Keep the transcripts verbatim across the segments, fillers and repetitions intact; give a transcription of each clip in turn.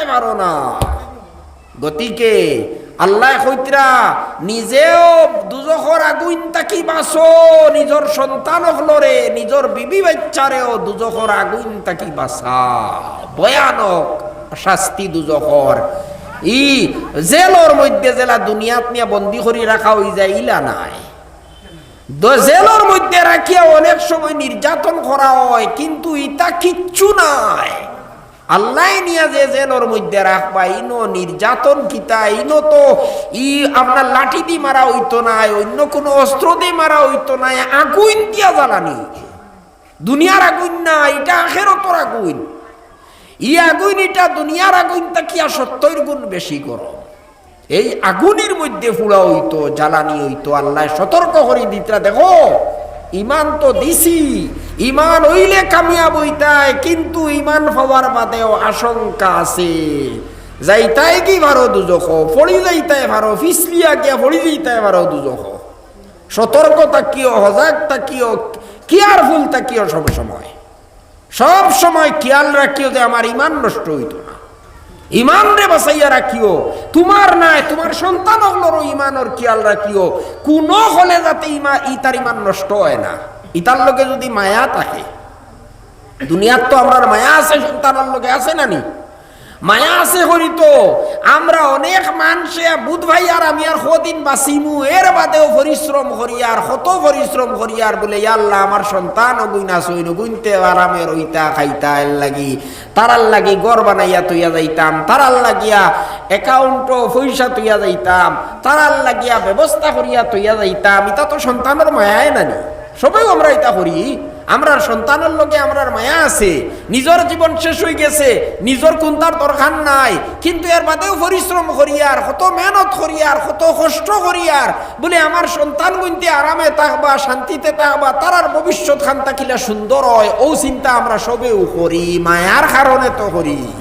পারো না। গতিকে আল্লায় কইতরা, নিজেও দুজখর আগুইন থাকি বাঁচো, নিজর সন্তান অকলরে, নিজর বিবি বাইচ্চারেও দুজখর আগুইন থাকি বাঁচাও। ভয়ানক শাস্তি দুজখর। ই জেলর মধ্যে যেলা দুনিয়াত নিয়া বন্দী করি রাখা অইযায়, ইলা নায়। দ-, জেলর মধ্যে রাখিয়া অনেক সময় নির্যাতন করা অয়, কিন্তু ইতা কিচ্ছু নায়। আল্লায় নিয়া যে জেলর মধ্যে রাখবা, ইনো নির্যাতন কিতা, ইনো তো ই আপনার লাঠি দি মারা অইতো নায়, অইন্য কুনু অস্ত্র দি মারা অইতো নায়, আগুইন দিয়া জ্বালানি অইতো। দুনিয়ার আগুইন না, ইটা আখেরতর আগুইন। ই আগুইন ইটা দুনিয়ার আগুইন থাকিয়া সত্তইর গুণ বেশি গরম। এই আগুনির মধ্যে পুড়া অইতো, জ্বালানি অইতো। আল্লায় সতর্ক করি দিতরা, দেখো, ইমান তো দিছি, ইমান অইলে কামিয়াব অইতায়, কিন্তু ইমান পাওয়ার বাদেও আশঙ্কা আছে। যাইতায় কি পারো দুজখো, পড়ি যাইতায় পারো, ফিসলিয়া গিয়া পড়ি যাইতায় পারো দুজখো। সতর্ক থাকিও, হজাগ থাকিও, কেয়ারফুল থাকিও সব সময়। সব সময় খেয়াল রাখিও যে আমার ইমান নষ্ট অইতো না। ইমানরে বাঁচাইয়া রাখিও, তুমার নায়, তুমার সন্তান অকলরও ইমানর খেয়াল রাখিও। কুনু হলে যাতে ইমা-, ইতার ইমান নষ্ট অয় না। ইতার লগে যুদি মায়া থাকে, দুনিয়াত তো আমরার মায়া আছে, সন্তানর লগে আছে না নি? মায়া আছে করি তো আমরা অনেক মানষে বুধ ভাই আর আমি আর কদিন বাঁচিমু, এর বাদেও পরিশ্রম করিয়ার, কত পরিশ্রম করিয়ার বুলে, "ইয়া আল্লাহ, আমার সন্তান অগুইন আছইন, অগুইনতে আরামে রইতা, খাইতা, এর লাগি, তারার লাগি ঘর বানাইয়া থইয়া যাইতাম, তারার লাগিয়া অ্যাকাউন্টো পয়সা থইয়া যাইতাম, তারার লাগিয়া ব্যবস্থা করিয়া থইয়া যাইতাম।" ইতা তো সন্তানর মায়ায় নানি। সবেউ আমরা ইতা করি। আমরার সন্তানর লগে আমরার মায়া আছে, নিজর জীবন শেষ অইগেছে, নিজর কুন্তার দরকার নাই, কিন্তু এর বাদেও পরিশ্রম করিয়ার, কত মেহনত করিয়ার, কত কষ্ট করিয়ার, বুলে আমার সন্তানগুইনতে আরামে থাকবা, শান্তিতে থাকবা, তারার ভবিষ্যৎ খানতা কিলা সুন্দর অয়, অউ চিন্তা আমরা সবেউ করি, মায়ার কারণে তো করি।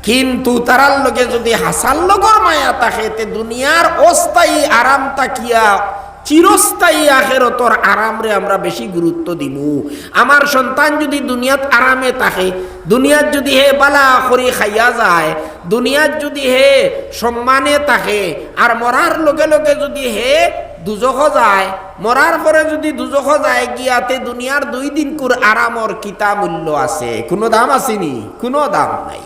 কিন্তু তারার লগে যুদি হাছার লগর মায়া থাকে, তে দুনিয়ার অস্থায়ী আরাম থাকিয়া চিরস্থায়ী আখেরতর আরামরে আমরা বেশি গুরুত্ব দিমু। আমার সন্তান যুদি দুনিয়াত আরামে থাকে, দুনিয়াত যুদি হে বালা করি খাইয়া যায়, দুনিয়াত যুদি হে সম্মানে থাকে, আর মরার লগে লগে যুদি হে দুজখো যায়, মরার পরে যুদি দুজখো যায় গিয়া, তে দুনিয়ার দুই দিনকুর আরামর কিতা মূল্য আছে? কুনু দাম আছে নি? কুনু দাম নাই।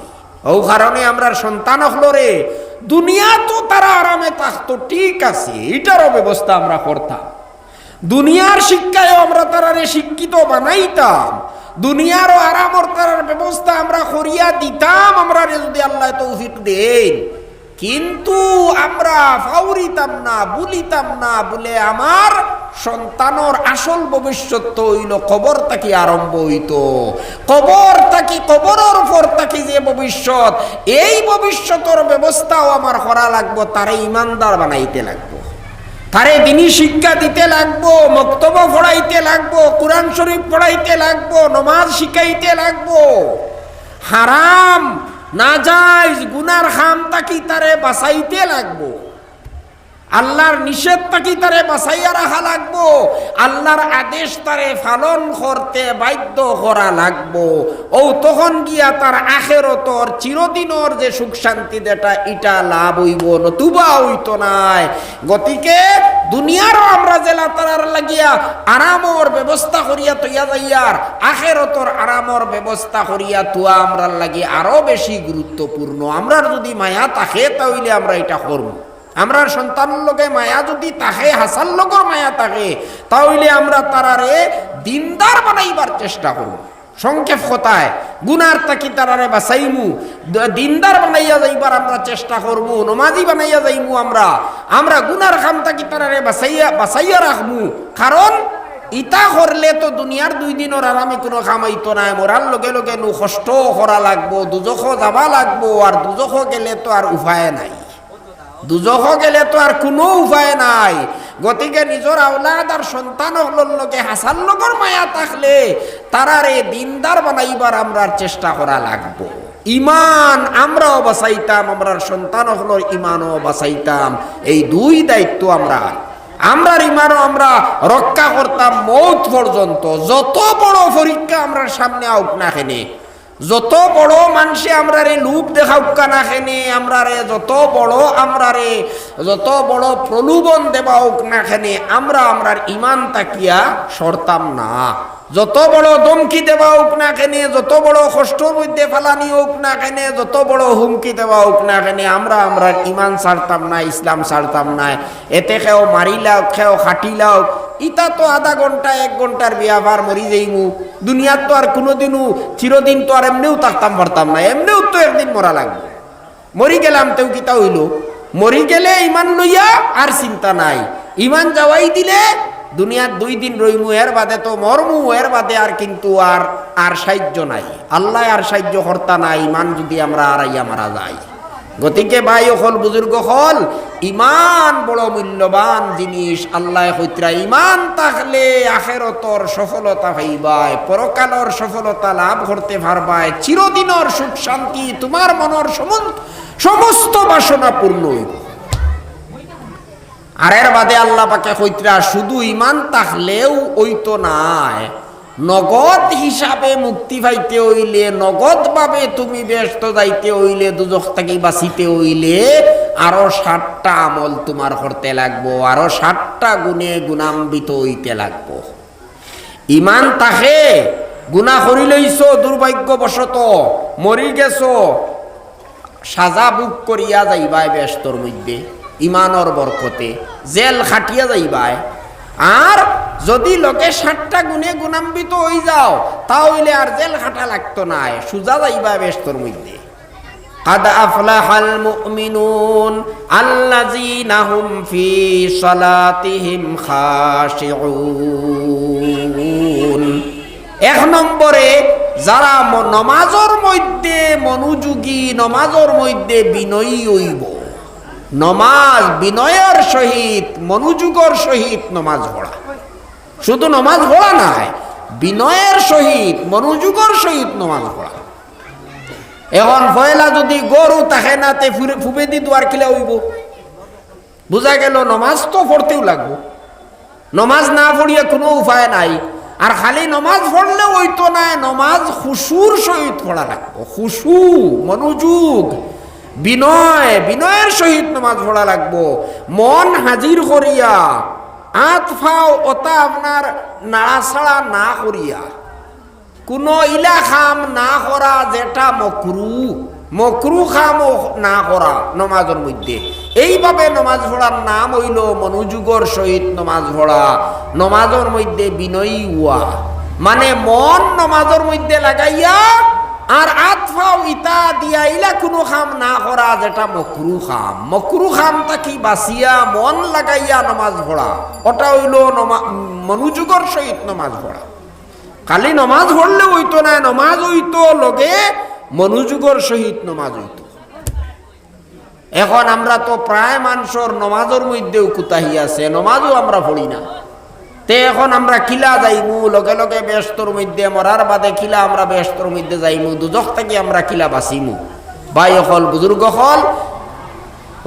অউ কারণে আমরার সন্তান অকলরে দুনিয়াত তো তারা আরামে থাকতো, ঠিক আছে, ইটারও ব্যবস্থা আমরা করতাম। দুনিয়ার শিক্ষায়ও আমরা তারারে শিক্ষিত বানাইতাম, দুনিয়ারও আরামর তারার ব্যবস্থা আমরা করিয়া দিতাম, আমরারে যুদি আল্লায় তৌফিক দেইন। কিন্তু আমরা ফাউরিতাম না, ভুলিতাম না, বুলে আমার সন্তানর আসল ভবিষ্যৎ তো অইলো কবর থাকি আরম্ভ অইতো। কবর থাকি, কবরর পর থাকি যে ভবিষ্যৎ, এই ভবিষ্যৎর ব্যবস্থাও আমার করা লাগবো, তারে ইমানদার বানাইতে লাগবো, তারে দিনী শিক্ষা দিতে লাগবো, মক্তবো পড়াইতে লাগবো, কুরআন শরীফ পড়াইতে লাগবো, নমাজ শিখাইতে লাগবো, হারাম নাজাইজ গুনার কাম থাকি তারে বাঁচাইতে লাগবো। আল্লার নিষেধ থাকি তারে বাঁচাইয়া রাখা লাগবো, আল্লার আদেশ তারে পালন করতে বাধ্য করা লাগবো। অউ তখন গিয়া তার আখেরতর চিরদিনর যে সুখ শান্তি যেটা, ইটা লাভ অইবো, নতুবা অইতো নায়। গতিকে দুনিয়ারও আমরা যেলা তারার লাগিয়া আরামর ব্যবস্থা করিয়া থইয়া যাইয়ার, আখেরতর আরামর ব্যবস্থা করিয়া থওয়া আমরার লাগি আরো বেশি গুরুত্বপূর্ণ। আমরার যুদি মায়া থাকে, তা অইলে আমরা ইটা করমু। আমরার সন্তানর লগে মায়া যুদি থাকে, হাছার লগর মায়া থাকে, তা অইলে আমরা তারারে দিনদার বানাইবার চেষ্টা করমু। সংক্ষেপ কথায়, গুনার থাকি তারারে বাঁচাইমু, দ-, দিনদার বানাইয়া যাইবার আমরা চেষ্টা করমু, নমাজি বানাইয়া যাইমু আমরা। আমরা গুনার কাম থাকি তারারে বাঁচাইয়া, বাঁচাইয়া রাখমু। কারণ ইতা করলে তো দুনিয়ার দুই দিনর আরামে কুনু কাম অইতো নায়, মরার লগে লগে নু কষ্ট করা লাগবো, দুজখো যাবা লাগবো, আর দুজখো গেলে তো আর উপায় নাই। দুজখো গেলে তো আর কুনু উপায় নাই। গতিকে নিজর আওলাদ আর সন্তান অকলর লগে হাছার লগর মায়া থাকলে তারারে দিনদার বানাইবার আমরার চেষ্টা করা লাগবো। ইমান আমরাও বাঁচাইতাম, আমরার সন্তান অকলর ইমানও বাঁচাইতাম। এই দুই দায়িত্ব আমরার। আমরার ইমানও আমরা রক্ষা করতাম মউত পর্যন্ত। যত বড় পরীক্ষা আমরার সামনে আউক না কেনে, যত বড় মানষে আমরারে লোভ দেখাউক্কা না কেনে, আমরারে যত বড়, আমরারে যত বড় প্রলোভন দেওয়া অউক না কেনে, আমরা আমরার ইমান থাকিয়া সরতাম না। যত বড় ধমকি দেওয়া অউক না কেনে, যত বড় কষ্টর মধ্যে ফালানি অউক না কেনে, যত বড় হুমকি দেওয়া অউক না কেনে, আমরা আমরার ইমান ছাড়তাম না, ইসলাম ছাড়তাম না। এতে কেউ মারিলাউক, কেউ কাটিলাউক, ইতা তো আধা ঘন্টা, এক ঘন্টার ব্যাপার, মরি যাইমু। দুনিয়াত তো আর কুনুদিনও, চিরদিন তো আর এমনেও থাকতাম পারতাম না, এমনেও তো একদিন মরা লাগবো। মরি গেলাম তেউ কিতা অইলো? মরি গেলে ইমান লইয়া আর চিন্তা নাই। ইমান যাওয়াই দিলে দুনিয়াত দুই দিন রইমু, এর বাদে তো মরমু, এর বাদে আর কিন্তু আর, আর সাহায্য নাই। আল্লায় আর সাহায্য করতা না, ইমান যুদি আমরা হারাইয়া মারা যাই। গতিকে ভাই অকল, বুজুর্গ অকল, ইমান বড় মূল্যবান জিনিস। আল্লায় কইতরা, ইমান থাকলে আখেরাতর সফলতা পাইবায়, পরকালর সফলতা লাভ করতে পারবায়, চিরদিনর সুখ শান্তি, তুমার মনর সমন-, সমস্ত বাসনা পূর্ণ অইবো। আর এর বাদে আল্লাহ পাকে কইতরা, শুধু ইমান থাকলেউ অইতো নায়, নগদ হিসাবে মুক্তি পাইতে অইলে, নগদভাবে তুমি বেহেস্তো যাইতে অইলে, দুজখ থাকি বাঁচিতে অইলে আরো সাতটা আমল তুমার করতে লাগবো, আরো সাতটা গুণে গুণান্বিত অইতে লাগবো। ইমান থাকে, গুনা করিলাইছো দুর্ভাগ্যবশত, মরি গেছো, সাজা ভোগ করিয়া যাইবায় বেহেস্তর মধ্যে, ইমানর বরকতে জেল খাটিয়া যাইবায়। আর যুদি লগে সাতটা গুণে গুণান্বিত অইযাও, তা অইলে আর জেল খাটা লাগতো নায়, সুজা যাইবায় বেহেস্তর মধ্যে। قد أفلح المؤمنون الذين هم في صلاتهم خاشعون। এক নম্বরে, যারা ম-, নমাজর মধ্যে মনোযোগী, নমাজর মধ্যে বিনয়ী অইবো। নমাজ বিনয়র সহিত, মনোযোগর সহিত নমাজ পড়া। শুধু নমাজ পড়া নায়, বিনয়র সহিত, মনোযোগর সহিত নমাজ পড়া। এখন পয়লা যুদি গরু থাকে না, তে ফুরে-, ফুবেদি দুয়ার কিলা অইবো? বুঝা গেল, নমাজ তো পড়তেউ লাগবো। নমাজ না পড়িয়া কুনু উপায় নাই। আর খালি নমাজ পড়লে অইতো নায়, নমাজ খুশুর সহিত পড়া লাগবো। খুশু, মনোযোগ, বিনয়, বিনয়র সহিত নমাজ পড়া লাগবো। মন হাজির করিয়া, আত ফাও অতা আপনার নাড়াচাড়া না করিয়া, কুনু ইলা কাম না করা যেটা মকরু, মকরু কামও না করা নমাজর মধ্যে। এইভাবে নমাজ পড়ার নাম অইলো মনোযোগর সহিত নমাজ পড়া, নমাজর মধ্যে বিনয়ী অওয়া। মানে মন নমাজর মধ্যে লাগাইয়া আর আত ফাও ইতা দিয়া ইলা কুনু কাম না করা যেটা মকরু কাম। মকরু কাম থাকি বাঁচিয়া মন লাগাইয়া নমাজ পড়া, ওটা অইলো নমা-, মনোযোগর সহিত নমাজ পড়া। খালি নমাজ পড়লে অইতো নায়, নমাজ অইতো লগে মনোযোগর সহিত নমাজ অইতো। এখন আমরা তো প্রায় মানষর নমাজর মধ্যেউ কুতাহি আছে, নমাজও আমরা পড়ি না। তে এখন আমরা কিলা যাইমু, লগে লগে বেহেস্তর মধ্যে, মরার বাদে কিলা আমরা বেহেস্তর মধ্যে যাইমু, দুজখ থাকি আমরা কিলা বাঁচিমু? ভাই অকল, বুজুর্গ অকল,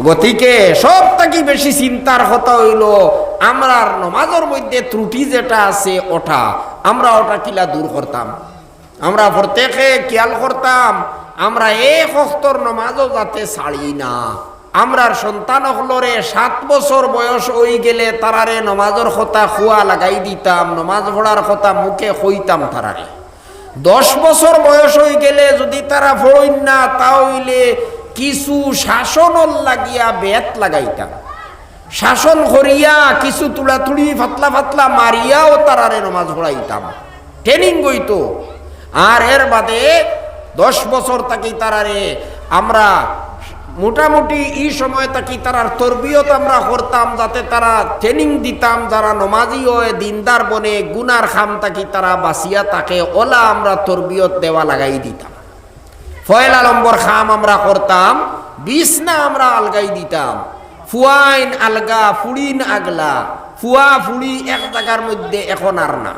গতিকে সব থাকি বেশি চিন্তার কথা অইলো, আমরার নমাজর মধ্যে ত্রুটি যেটা আছে ওটা, আমরা ওটা কিলা দূর করতাম? আমরা প্রত্যেকে খেয়াল করতাম, আমরা এক ওয়াক্তর নমাজও যাতে ছাড়ি না। আমরার সন্তান অকলরে সাত বছর বয়স অইগেলে তারারে নমাজর কথা খুয়া লাগাই দিতাম, নমাজ পড়ার কথা মুখে কইতাম তারারে। দশ বছর বয়স অইগেলে যুদি তারা পড়ইন না, তা অইলে কিছু শাসনর লাগিয়া বেত লাগাইতাম। শাসন করিয়া কিছু তুড়াতুড়ি পাতলা পাতলা মারিয়াও তারারে নমাজ পড়াইতাম, training অইতো। আর এর বাদে দশ বছর থাকি তারারে আমরা মোটামুটি ই সময় থাকি তারার তরবিয়ত আমরা করতাম, যাতে তারা training দিতাম, যারা নমাজি অয়, দিনদার বনে, গুনার কাম থাকি তারা বাঁচিয়া থাকে, ওলা আমরা তরবিয়ত দেওয়া লাগাই দিতাম। পয়লা নম্বর কাম আমরা করতাম, বিছনা আমরা আলগাই দিতাম। ফুয়াইন আলগা, ফুড়িন আগলা, ফুয়া ফুড়ি এক জাগার মধ্যে এখন আর না।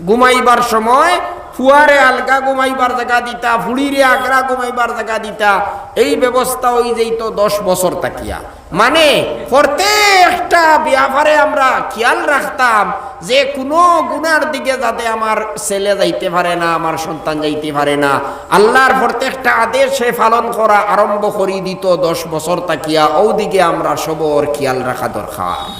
ঘুমাইবার সময় ফুয়ারে আলগা ঘুমাইবার জাগা দিতা, ফুড়িরে আলগা ঘুমাইবার জাগা দিতা, এই ব্যবস্থা অই যাইতো দশ বছর থাকিয়া। মানে, প্রত্যেকটা ব্যাপারে আমরা খেয়াল রাখতাম যে কুনু গুনার দিকে যাতে আমার ছেলে যাইতে পারে না, আমার সন্তান যাইতে পারে না। আল্লাহর প্রত্যেকটা আদেশে পালন করা আরম্ভ করি দিত দশ বছর থাকিয়া। অউ দিকে আমরা সবর খেয়াল রাখা দরকার।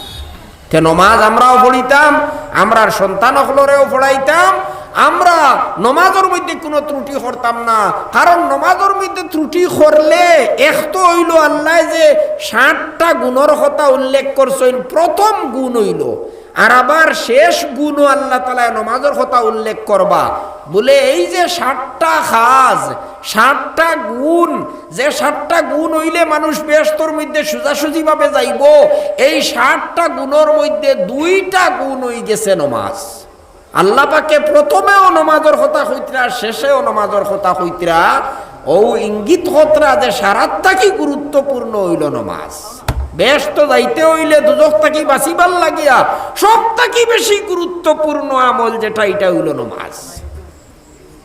তে নমাজ আমরাও পড়িতাম, আমরার সন্তান অকলরেও পড়াইতাম। আমরা নমাজর মধ্যে কুনু ত্রুটি করতাম না, কারণ নমাজর মধ্যে ত্রুটি করলে এক তো অইলো আল্লায় যে ষাটটা গুণর কথা উল্লেখ করছইন, প্রথম গুণ অইলো, আর আবার শেষ গুণও আল্লাহ তাআলায় নমাজর কথা উল্লেখ করবা। বলে, এই যে ষাটটা কাজ, ষাটটা গুণ, যে ষাটটা গুণ অইলে মানুষ বেহেস্তর মধ্যে সোজাসুজিভাবে যাইবো, এই ষাটটা গুণর মধ্যে দুইটা গুণ অই গেছে নমাজ। আল্লাহ পাকে প্রথমেও নমাজর কথা কইতরা, শেষেও নমাজর কথা কইতরা, অউ ইঙ্গিত করতরা যে সারার থাকি গুরুত্বপূর্ণ অইলো নমাজ। বেহেস্তো যাইতে অইলে, দুজখ থাকি বাঁচিবার লাগিয়া সব থাকি বেশি গুরুত্বপূর্ণ আমল যেটা, ইটা অইলো নমাজ।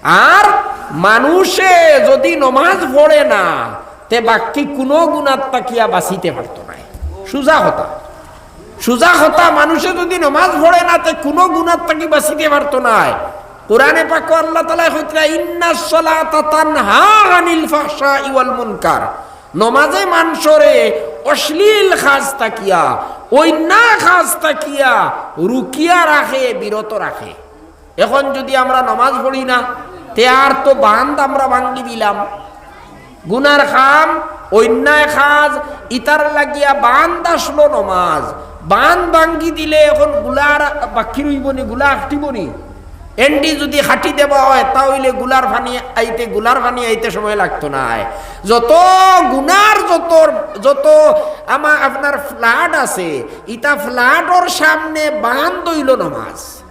আর মানুষে যদি নমাজ পড়ে না, তে বাকি কুনু গুনার থাকিয়া বাঁচিতে পারতো নায়। সুজা কথা, সুজা কথা, মানুষে যদি নমাজ পড়ে না, তে কুনু গুনার থাকি বাঁচিতে পারতো নায়। কোরআনে পাকো আল্লাহ তাআলায় কইতরা, "ইন্নাস সালাতা তানহা আনিল ফাহশাই ওয়াল মুনকার।" নমাজে মানষরে অশ্লীল কাজ থাকিয়া, অন্যায় কাজ থাকিয়া রুকিয়া রাখে, বিরত রাখে। এখন যদি আমরা নমাজ পড়ি না, তে আর তো বান্ধ আমরা ভাঙ্গি দিলাম। গুনার কাম, অন্যায় কাজ, ইতার লাগিয়া বান্ধ আসলো নমাজ। বান্ধ ভাঙ্গি দিলে এখন গুলা আর বাকি রইবো নি, গুলা আখটিবো নি। এন্ডি যদি খাটি দেওয়া অয়, তা অইলে গুলার পানি আইতে, গুলার পানি আইতে সময় লাগতো নায়। যত গুনার যত, যত আমা-, আপনার flood আছে, ইতা flood-র সামনে বান্ধ অইলো নমাজ।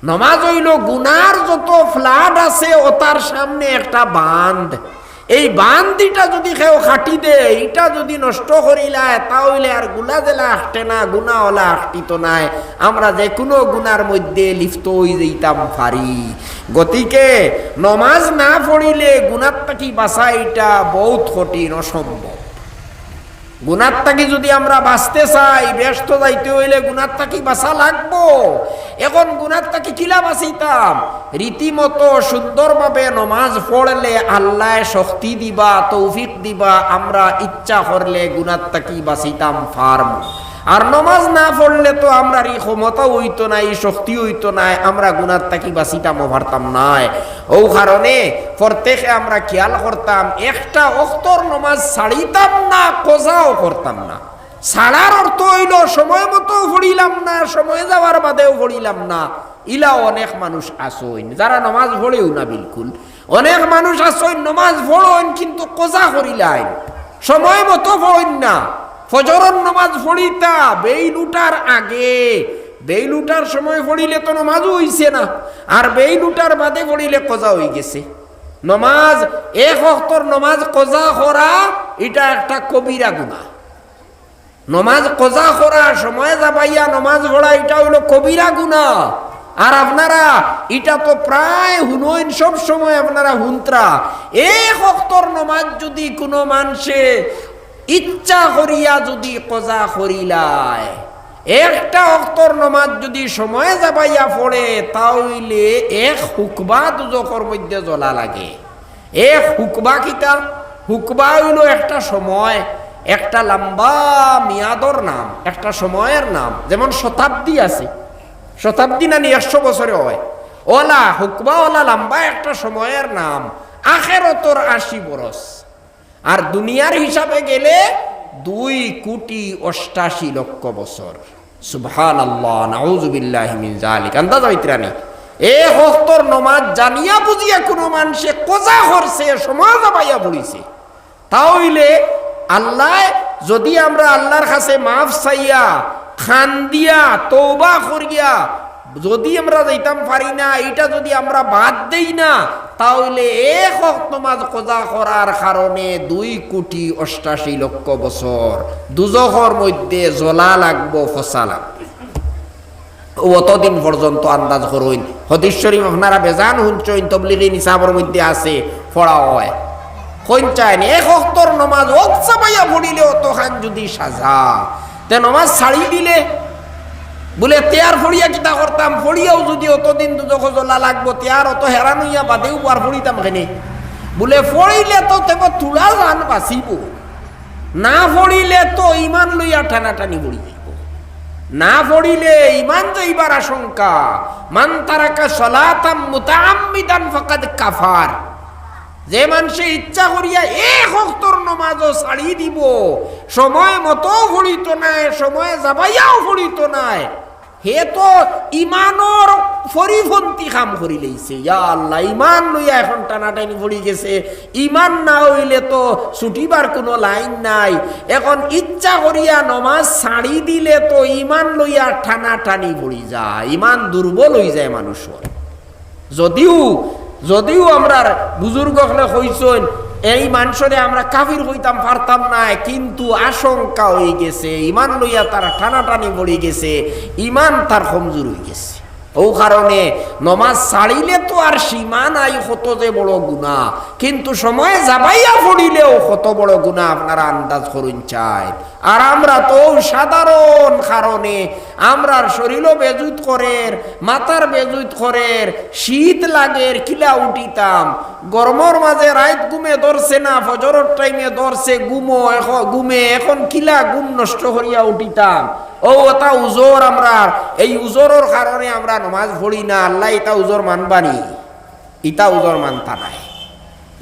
নমাজ অইলো গুনার যত flood আছে, অতার সামনে একটা বান্ধ। এই বান্ধ ইটা যদি কেউ খাটি দেয়, ইটা যদি নষ্ট করিলায়, তা অইলে আর গুলা যেলা আখটে না, গুনা অলা আখটিতো নায়। আমরা যে কুনু গুনার মধ্যে লিপ্ত অই যাইতাম পারি। গতিকে নমাজ না পড়িলে গুনার থাকি বাঁচা ইটা বউত কঠিন, অসম্ভব। গুনার থাকি যদি আমরা বাঁচতে চাই, বেহেস্তো যাইতে অইলে গুনার থাকি বাঁচা লাগবো। এখন গুনার থাকি কিলা বাঁচিতাম? রীতিমতো সুন্দরভাবে নমাজ পড়লে আল্লায় শক্তি দিবা, তৌফিক দিবা, আমরা ইচ্ছা করলে গুনার থাকি বাঁচিতাম পারমু। আর নমাজ না পড়লে তো আমরার ই ক্ষমতা অইতো নায়, ই শক্তি অইতো নায়, আমরা গুনার থাকি বাঁচিতামও পারতাম নায়। অউ কারণে প্রত্যেকে আমরা খেয়াল করতাম, একটা অক্তর নমাজ ছাড়িতাম না, কজাও করতাম না। ছাড়ার অর্থ অইলো সময় মতো পড়িলাম না, সময় যাওয়ার বাদেও পড়িলাম না। ইলাও অনেক মানুষ আছইন যারা নমাজ পড়েও না বিলকুল। অনেক মানুষ আছইন নমাজ পড়ইন কিন্তু কজা করিলাইন, সময় মতো পড়ইন না। ফজরর নমাজ পড়িতা বেইল উঠার আগে, বেইল উঠার সময় পড়িলে তো নমাজও অইছে না, আর বেইল উঠার বাদে পড়িলে কজা অইগেছে। নমাজ, এক অক্তর নমাজ কজা করা, ইটা একটা কবিরা গুনা। নমাজ কজা করা, সময় যাবাইয়া নমাজ পড়া, ইটা অইলো কবিরা গুনা। আর আপনারা ইটা তো প্রায় হুনইন, সব সময় আপনারা হুনতরা। এক অক্তর নমাজ যুদি কুনু মানষে ইচ্ছা করিয়া যুদি কজা করিলায়, একটা অক্তর নমাজ যুদি সময় যাবাইয়া পড়ে, তা অইলে এক হুকবা দুজখর মধ্যে জ্বলা লাগে। এক হুকবা কিতা? হুকবা অইলো একটা সময়, একটা লম্বা মিয়াদর নাম, একটা সময়র নাম। যেমন শতাব্দী আছে, শতাব্দী নানি একশো বছরে অয়, অলা হুকবা, অলা লম্বা একটা সময়র নাম, আখেরতর আশি বরস। আর দুনিয়ার হিসাবে গেলে দুই কোটি অষ্টাশি লক্ষ বছর। সুবহানাল্লাহ, নাউজুবিল্লাহি মিন জালিক। আন্দাজ অইতরা নি? এক অক্তর নমাজ জানিয়া বুঝিয়া কুনু মানষে কজা করছে, সময় যাবাইয়া পড়িছে, তা অইলে আল্লায় যুদি আমরা আল্লার কাছে মাফ চাইয়া, কান্দিয়া, তওবা করিয়া যুদি আমরা যাইতাম পারি না, ইটা যুদি আমরা বাদ দেই না, তা অইলে এক অক্ত নমাজ কজা করার কারণে দুই কোটি অষ্টাশি লক্ষ বছর দুজখর মধ্যে জ্বলা লাগবো, ফসা লাগবো। অতদিন পর্যন্ত আন্দাজ করইন। হাদিস শরীফ আপনারা বেজান হুনছইন, তবলিগি নিসাবর মধ্যে আছে, পড়া অয়। কইন চাইন, এক অক্তর নমাজ অক চাবাইয়া পড়িলে অতখান যুদি সাজা, তে নমাজ ছাড়ি দিলে, বুলে, তে আর পড়িয়া কিতা করতাম, পড়িয়াও যুদি অতদিন দুজখো জ্বলা লাগবো, তে আর অত হেরান অইয়া বাদেউ আর পড়িতাম কেনে? বুলে, পড়িলে তো তেবো থুড়া জান বাচিবো, না পড়িলে তো ইমান লইয়া টানাটানি পড়ি যাইবো, না পড়িলে ইমান যাইবার আশঙ্কা। মান তারাকা সালাতাম মুতাআম্মিদান ফাকাদ কাফার। যে মানষে ইচ্ছা করিয়া এক অক্তর নমাজও ছাড়ি দিবো, সময় মতো পড়িতো নায়, সময় যাবাইয়াও পড়িতো নায়, হে তো ইমানর পরিপন্থী কাম করিলাইছে। ইয়া আল্লাহ, ইমান লইয়া এখন টানাটানি পড়ি গেছে। ইমান না অইলে তো ছুটিবার কুনু লাইন নাই। এখন ইচ্ছা করিয়া নমাজ ছাড়ি দিলে তো ইমান লইয়া টানাটানি পড়ি যায়, ইমান দুর্বল অইযায় মানুষর। যদিও, যদিও আমরার বুজুর্গ অকলে কইছইন, এই মানষরে আমরা কাফির কইতাম পারতাম নায়, কিন্তু আশঙ্কা অইগেছে, ইমান লইয়া তার টানাটানি পড়ি গেছে, ইমান তার কমজোর অইগেছে। অউ কারণে নমাজ ছাড়িলে তো আর সীমা নাই কত যে বড় গুনা, কিন্তু সময় যাবাইয়া পড়িলেও কত বড় গুনা আপনারা আন্দাজ করুন চাইন। আর আমরা তো সাধারণ কারণে আমরার শরীরও বেজুত করের, মাথার বেজুত করের, শীত লাগের, কিলা উঠিতাম। গরমর মাঝে রাইত ঘুমে ধরছে না, ফজরর টাইমে ধরছে, ঘুমো এখ-, ঘুমে, এখন কিলা ঘুম নষ্ট করিয়া উঠিতাম। অউ অতা উজর আমরার, এই উজরর কারণে আমরা নমাজ পড়ি না। আল্লায় ইতা উজর মানবা নি? ইতা উজর মানতা নায়।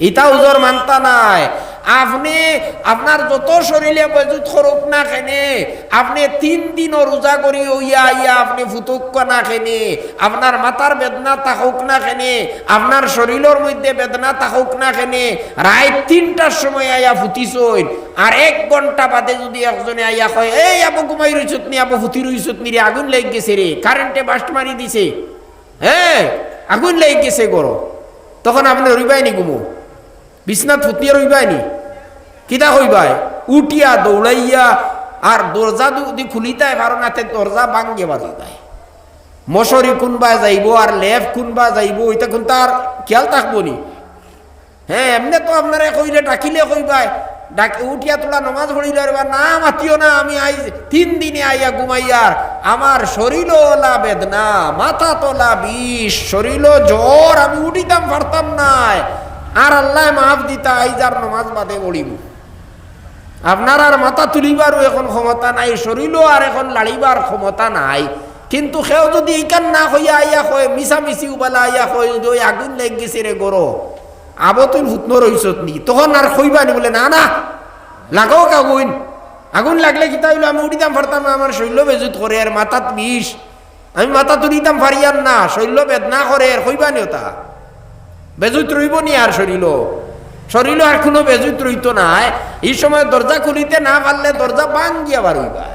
ইতা উজর মানতা নায়। আপনে, আপনার যত শরীরে বেজুত করুক না কেনে, আপনে তিন দিনও রোজা করি অইয়া আইয়া আপনে ফুতুক্কা না কেনে, আপনার মাথার বেদনা থাকুক না কেনে, আপনার শরীরর মধ্যে বেদনা থাকুক না কেনে, রাইত তিনটার সময় আইয়া ফুতিছইন, আর এক ঘন্টা বাদে যুদি একজনে আইয়া কয়, "এই আবু, ঘুমাই রইছত নি, আবু, ফুতি রইছত নি রে, আগুন লাগি গেছে রে, কারেন্টে বাস্ট মারি দিছে।" হে, আগুন লাগি গেছে ঘরো। তখন আপনে রইবায় নি ঘুমো? বিছনাত ফুতিয়া রইবায় নি? কিতা কইবায়? উঠিয়া দৌড়াইয়া আর দরজা যুদি খুলিতায় পারো না, তে দরজা ভাঙ্গিয়া বার অইবায়। মশারি কুনবা যাইবো আর লেপ কুনবা যাইবো, ইতা কুনতার খেয়াল থাকবো নি? হে, এমনে তো আপনারে কইলে ডাকিলে কইবায়, ডাকি উঠিয়া থুড়া নমাজ পড়িলে, "আরে বা, না মাতিও না, আমি আইজ তিন দিনে আইয়া ঘুমাইয়ার, আমার শরীরও অলা বেদনা, মাথাত অলা বিষ, শরীরও জ্বর, আমি উঠিতাম পারতাম নায়।" আর আল্লায় মাফ দিতা, আইজ আর নমাজ বাদে পড়িমু। আপনার আর মাথা তুলিবারও এখন ক্ষমতা নাই, শরীরও আর এখন লাড়িবার ক্ষমতা নাই। কিন্তু কেউ যুদি ইখান না কইয়া আইয়া কয়, মিছামিছি উবালা আইয়া কয়, যুদি, "ওই আগুন লাগি গেছে রে ঘরো, আবু তুই ফুতনো রইছত নি?" তখন আর কইবা নি বুলে, "না, না, লাগাউক আগুন। আগুন লাগলে কিতা অইলো, আমি উঠিতাম পারতাম না, আমার শরীরও বেজুত করের, মাথাত বিষ, আমি মাথা তুলিতাম পারিয়ার না, শরীরও বেদনা করের", কইবা নি অতা? বেজুত রইবো নি আর শরীরও? শরীরও আর কুনু বেজুত রইতো নায়। ই সময় দরজা খুলিতে না পারলে দরজা ভাঙ্গিয়া বার অইবায়।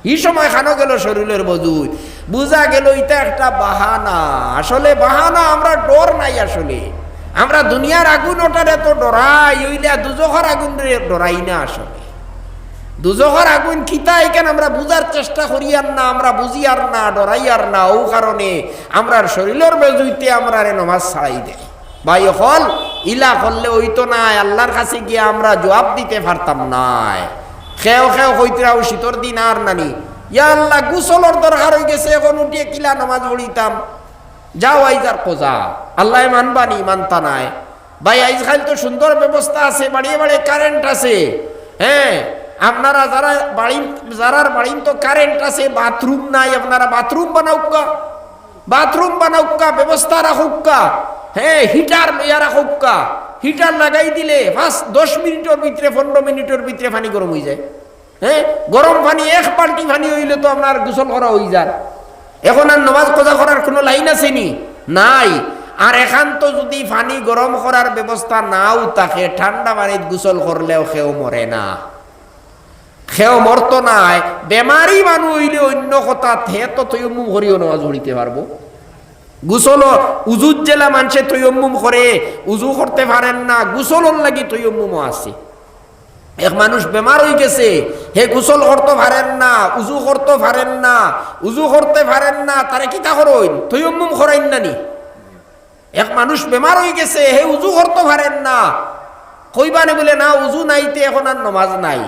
ই সময় কানো গেল শরীরর বেজুত? বুঝা গেল ইতা একটা বাহানা। আসলে বাহানা, আমরা ডর নাই আসলে। আমরা দুনিয়ার আগুন অটারে তো ডরাই, অইলে দুজখর আগুনরে ডরাই না আসলে। দুজখর আগুন কিতা, ইখান আমরা বুঝার চেষ্টা করিয়ার না, আমরা বুঝিয়ার না, ডরাইয়ার না। অউ কারণে আমরার শরীরর বেজুইতে আমরারে নমাজ ছাড়াই দেয়। ভাই অকল, ইলা করলে অইতো নায়, আল্লার কাছে গিয়া আমরা জুয়াব দিতে পারতাম নায়। কেউ কেউ কইতরা, "অউ শীতর দিন আর নানি, ইয়া আল্লাহ, গোসলর দরকার অইগেছে, এখন উঠিয়া কিলা নমাজ পড়িতাম?" যাও আইজ আর কজা, আল্লায় মানবা নি? মানতা নায়। ভাই, আইজকাইল তো সুন্দর ব্যবস্থা আছে, বাড়িয়ে বাড়িয়ে কারেন্ট আছে। হে, আপনারা যারা বাড়িন, যারার বাড়িন তো কারেন্ট আছে, বাথরুম নাই, আপনারা বাথরুম বানাউক্কা, বাথরুম বানাউক্কা, ব্যবস্থা রাখউক্কা। হে, হিটার লইয়া রাখউক্কা, হিটার লাগাই দিলে পাঁচ, দশ মিনিটর ভিতরে, পনরো মিনিটর ভিতরে পানি গরম অইযায়। হে, গরম পানি, এক বালটি পানি অইলে তো আপনার গোসল করা অইযার। এখন আর নমাজ কজা করার কুনু লাইন আছে নি? নাই। আর এখান তো যুদি পানি গরম করার ব্যবস্থা নাও থাকে, ঠান্ডা পানিত গোসল করলেও কেউ মরে না, কেউ মরতো নায়। বেমারি মানুষ অইলে অইন্য কথা, হে তো তৈয়ম্মুম করিও নমাজ পড়িতে পারবো। গোসল, উজুত যেলা মানষে তৈয়ম্মুম করে, উজু করতে পারের না, গোসলর লাগি তৈয়ম্মুমও আছে। এক মানুষ বেমার অইগেছে, হে গোসল করতো পারের না, উজু করতো পারের না, উজু করতে পারের না, তারে কিতা করইন? তৈয়ম্মুম করাইন না নি? এক মানুষ বেমার অইগেছে, হে উজু করতো পারের না, কইবা নে বুলে, "না, উজু নাই তে এখন আর নমাজ নাই।"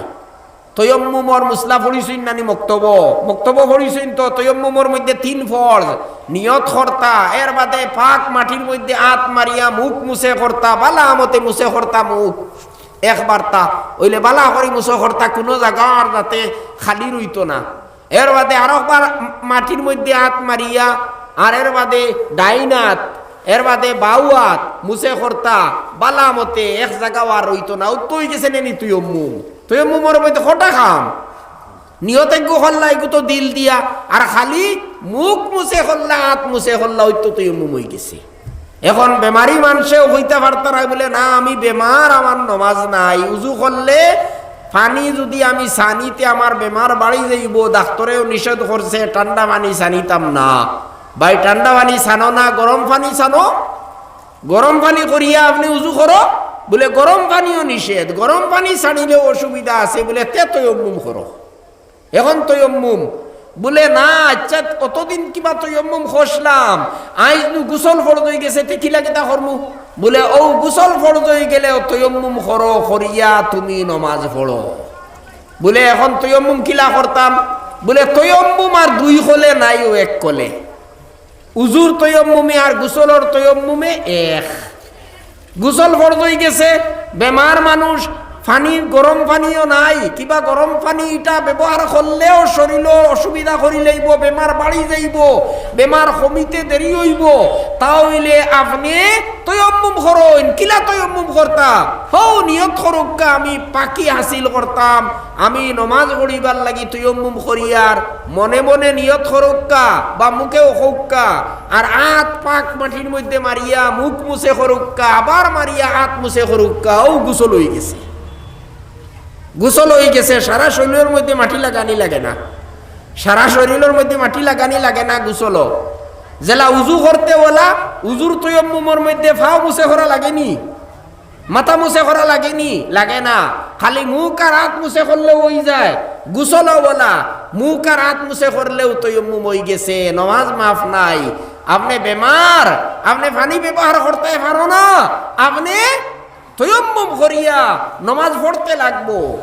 তৈয়ম্মুমর মুসলা পড়িছইন না নি মক্তবো? মক্তবো পড়িছইন তো। তৈয়ম্মুমর মধ্যে তিন ফরজ। নিয়ত করতা, এর বাদে পাক মাটির মধ্যে আত মারিয়া মুখ মুছে করতা, বালা মতে মুছে করতা মুখ। একবারতা, অইলে বালা করি মুছে করতা, কুনু জাগার যাতে খালি রইতো না। এর বাদে আরকবার মাটির মধ্যে আত মারিয়া, আর এর বাদে ডাইন আত, এর বাদে বাউ আত মুছে করতা, বালা মতে এক জাগাও আর রইতো না। অউ তো অইগেছে নে নি তৈয়ম্মুম। তৈয়ম্মুমর মধ্যে কটা কাম। নিয়ত এগু করলা, এগু তো দিল দিয়া, আর খালি মুখ মুছে করলা, আত মুছে করলা, অউ তো তৈয়ম্মুম অইগেছে। এখন বেমারি মানষেও কইতা পারতা নায় বুলে, "না, আমি বেমার, আমার নমাজ নাই।" উজু করলে পানি যুদি আমি ছানি তে আমার বেমার বাড়ি যাইবো, ডাক্তরেও নিষেধ করছে ঠান্ডা পানি ছানিতাম না। ভাই, ঠান্ডা পানি ছানো না, গরম পানি ছানো। গরম পানি করিয়া আপনে উজু করো, বুলে গরম পানিও নিষেধ, গরম পানি ছানিলেও অসুবিধা আছে, বুলে তে তৈয়ম্মুম করো। এখন তৈয়ম্মুম বুলে, "না, আইচ্ছা, অতদিন কিবা তৈয়ম্মুম করছলাম, আইজ নু গোসল ফরজ অইগেছে, তে কিলা কিতা করমু?" বুলে, "অউ গোসল ফরজ অইগেলেও তৈয়ম্মুম করো, করিয়া তুমি নমাজ পড়ো।" বুলে, "এখন তৈয়ম্মুম কিলা করতাম?" বুলে, "তৈয়ম্মুম আর দুই কলে নাই, অউ এক কলে।" উজুর তৈয়ম্মুমে আর গোসলর তৈয়ম্মুমে এক। গোসল ফরজ অইগেছে, বেমার মানুষ, পানি, গরম পানিও নাই, কিবা গরম পানি ইটা ব্যবহার করলেও শরীলো অসুবিধা করি লইবো, বেমার বাড়ি যাইবো, বেমার কমিতে দেরি অইবো। তা অইলে আপনে তৈয়ম্মুম করইন। কিলা তৈয়ম্মুম করতা? হউ নিয়ত করউক্কা, আমি পাকি হাসিল করতাম, আমি নমাজ পড়িবার লাগি তৈয়ম্মুম করিয়ার, মনে মনে নিয়ত করউক্কা বা মুখেও কউক্কা, আর আত পাক মাটির মধ্যে মারিয়া মুখ মুছে করউক্কা, আবার মারিয়া আত মুছে করউক্কা, অউ গোসল অইগেছে। গোসল অইগেছে, সারা শরীলর মধ্যে মাটি লাগানি লাগে না, সারা শরীলর মধ্যে মাটি লাগানি লাগে না গোসলো। যেলা উজু করতে অলা, উজুর তৈয়ম্মুমর মধ্যে পাও মুছে করা লাগে নি? মাথা মুছে করা লাগে নি? লাগে না। খালি মুখ আর আত মুছে করলেও অইযায়। গোসলও অলা, মুখ আর আত মুছে করলেও তৈয়ম্মুম অইগেছে, নমাজ মাফ নাই। আপনে বেমার, আপনে পানি ব্যবহার করতে পারো না, আপনে তৈয়ম্মুম করিয়া নমাজ পড়তে লাগবো।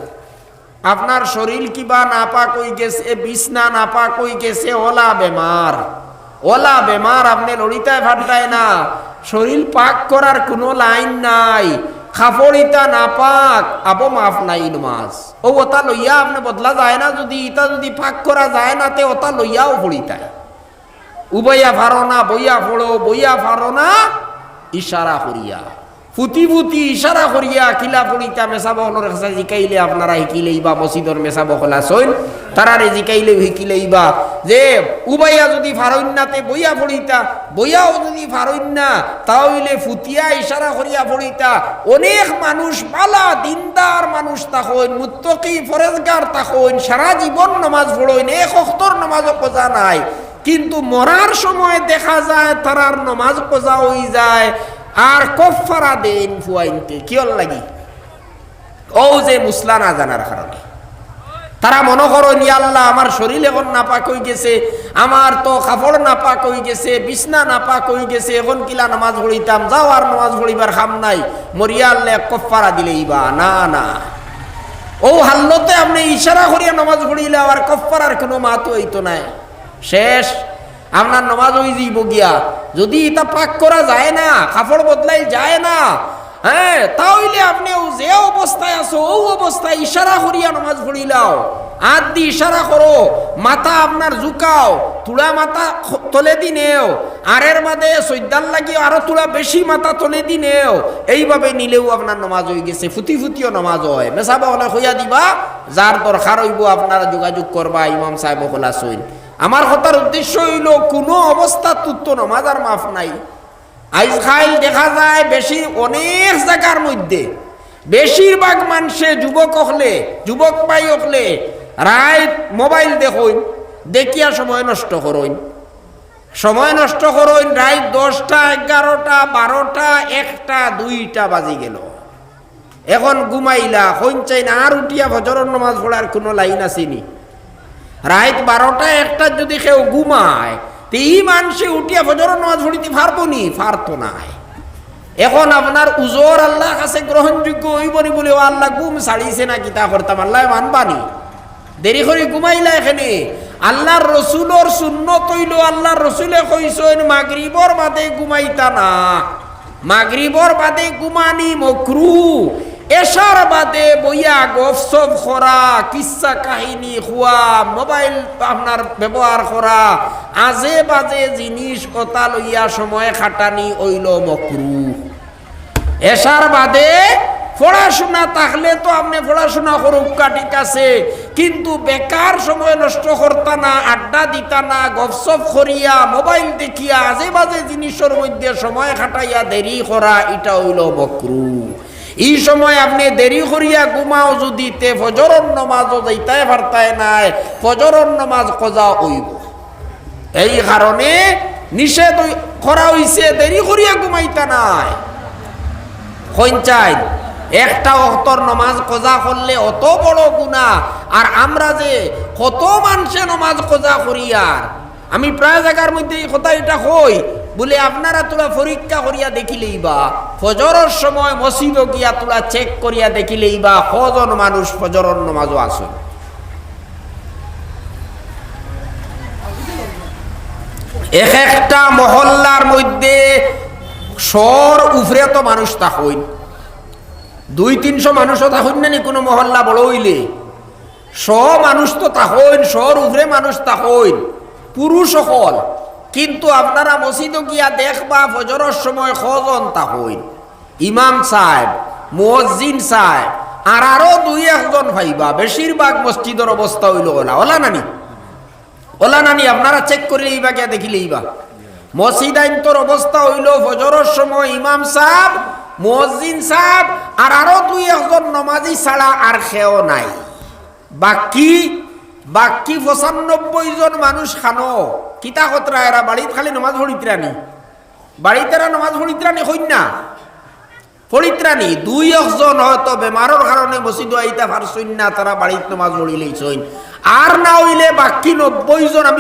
আপনার শরীল কিবা নাপাক অইগেছে, বিছনা নাপাক অইগেছে, অলা বেমার, অলা বেমার, আপনে লড়িতায় ফাড়তায় না। শরীল পাক করার কুনু লাইন নাই। কাপড় ইতা নাপাক, আবো মাফ নাই নমাজ। অউ অতা লইয়া আপনে বদলা যায় না, যুদি ইতা যুদি পাক করা যায় না, তে অতা লইয়াও পড়িতায়। উবাইয়া ফারো না, বইয়া পড়ো, বইয়া ফারো না, ইশারা করিয়া। ফুতি ফুতি ইশারা করিয়া কিলা পড়িতা মেসাব অকলর কাছে জিকাইলে আপনারা হিকিলেইবা, মসজিদর মেসাব অকল আছইন, তারারে জিকাইলেও হিকিলেইবা যে উবাইয়া যুদি ফারইন না তে বইয়া পড়িতা, বইয়াও যুদি ফারইন না তা অইলে ফুতিয়া ইশারা করিয়া পড়িতা। অনেক মানুষ বালা দিনদার মানুষ থাকইন, মুত্তকি ফরেজগার থাকইন, সারা জীবন নমাজ পড়ইন, এক অক্তর নমাজও কজা নাই, কিন্তু মরার সময় দেখা যায় তারার নমাজ কজা অইযায়, আর কফফারা দেইন ফুয়াইন্তে। কিওর লাগি? অউ যে মুসলা না জানার কারণে। তারা মনো করইন, "ইয়া আল্লাহ, আমার শরীল এখন নাপাক অইগেছে, আমার তো কাপড় নাপাক অইগেছে, বিছনা নাপাক অইগেছে, এখন কিলা নমাজ পড়িতাম? যাও, আর নমাজ পড়িবার কাম নাই, মরিয়া আল্লাহ এক কফফারা দিলেইবা।" না, না, অউ হালতে আপনে ইশারা করিয়া নমাজ পড়িলে আবার কফফারার কুনু মাত অইতো নায়। শেষ, আপনার নমাজ অইযিবো গিয়া। যুদি ইতা পাক করা যায় না, কাপড় বদলাই যায় না, হ্যাঁ, তা অইলে আপনে অউ যে অবস্থায় আছো, অউ অবস্থায় ইশারা করিয়া নমাজ পড়িলাও। আত দি ইশারা করো, মাথা আপনার ঝুকাও, থুড়া মাথা খ-, তলেদি নেও, আর এর বাদে সইজদার লাগি আরো থুড়া বেশি মাথা তলেদি নেও। এইভাবে নিলেও আপনার নমাজ অইগেছে, ফুতি ফুতিও নমাজ অয়। মেসাব অকলে কইয়া দিবা, যার দরকার অইবো আপনারা যোগাযোগ করবা, ইমাম সাব অকল আছইন। আমার কথার উদ্দেশ্য অইলো, কুনু অবস্থাত তো নমাজ আর মাফ নাই। আইজকাইল দেখা যায় বেশি, অনেক জাগার মধ্যে বেশিরভাগ মানষে, যুবক অকলে, যুবক ভাই অকলে রাইত মোবাইল দেখইন, দেখিয়া সময় নষ্ট করইন। সময় নষ্ট করইন, রাইত দশটা, এগারোটা, বারোটা, একটা, দুইটা বাজি গেল। এখন ঘুমাইলা, কইন চাইন আর উঠিয়া ফজরর নামাজ পড়ার কুনু লাইন আছে নি? রাইত বারোটা একটাত যুদি কেউ ঘুমায়, তে ই মানষে উঠিয়া ফজরর নামাজ পড়িতে পারবো নি? পারতো নায়। এখন আপনার উজর আল্লার কাছে গ্রহণযোগ্য অইবো নি বুলে, ও আল্লা, ঘুম ছাড়িছে না, কিতা করতাম, আল্লায় মানবা নি? দেরি করি ঘুমাইলা কেনে? আল্লার রসুলর সুন্নত অইলো, আল্লার রসুলে কইছইন, মাগরিবর বাদে ঘুমাইতা না। মাগরিবর বাদে ঘুমানি মকরু। এশার বাদে বইয়া গফসফ করা, কিচ্ছা কাহিনী কওয়া, মোবাইল আপনার ব্যবহার করা, আজে বাজে জিনিস অতা লইয়া সময় কাটানি অইলো মকরু। এশার বাদে পড়াশুনা থাকলে তো আপনে পড়াশুনা করউক্কা, ঠিক আছে, কিন্তু বেকার সময় নষ্ট করতা না, আড্ডা দিতা না, গফসফ করিয়া, মোবাইল দেখিয়া, আজে বাজে জিনিসর মধ্যে সময় কাটাইয়া দেরি করা, ইটা অইলো মকরু। ই সময় আপনে দেরি করিয়া ঘুমাও যুদি, তে ফজরর নমাজও যাইতায় পারতায় নায়, ফজরর নমাজ কজা অইবো। এই কারণে নিষেধ অই-, করা অইছে, দেরি করিয়া ঘুমাইতা নায়। কইন চাইন, একটা অক্তর নমাজ কজা করলে অত বড় গুনা, আর আমরা যে কত মানষে নমাজ কজা করিয়ার, আমি প্রায় জাগার মধ্যে ই কথা ইটা কই, বুলে আপনারা থুড়া পরীক্ষা করিয়া দেখিলেইবা, ফজরর সময় মসজিদো গিয়া থুড়া check করিয়া দেখিলেইবা, কয়জন মানুষ ফজরর নমাজো আছইন। এক একটা মহল্লার মধ্যে শর উপরে তো মানুষ থাকইন, দুই তিনশো মানুষও থাকইন না নি কুনু মহল্লা বড় অইলে? শ মানুষ তো থাকইন, শর উপরে মানুষ থাকইন, পুরুষ অকল। কিন্তু আপনারা মসজিদো গিয়া দেখবা, ফজরর সময় কয়জন থাকইন? ইমাম সাব, মুয়াজ্জিন সাব, আর আরো দুই একজন পাইবা। বেশিরভাগ মসজিদর অবস্থা অইলো অলা, অলা না নি? অলা না নি? আপনারা check করিলেইবা, গিয়া দেখিলেইবা। মসজিদাইন্তর অবস্থা অইলো, ফজরর সময় ইমাম সাব, মুয়াজ্জিন সাব, আর আরো দুই একজন নমাজি ছাড়া আর কেউ নাই। বাকি, বাকি পঁচানব্বই জন মানুষ কানো, কিতা করতরা এরা? বাড়িত খালি নমাজ পড়িতরা নি? বাড়িত এরা নমাজ পড়িতরা নি? কইন না। পড়িতরা নি? দুই একজন হয়তো বেমারর কারণে মসজিদো আইতা পারছইন না, তারা বাড়িত নমাজ পড়িলাইছইন। আর না অইলে বাকি নব্বই জন আমি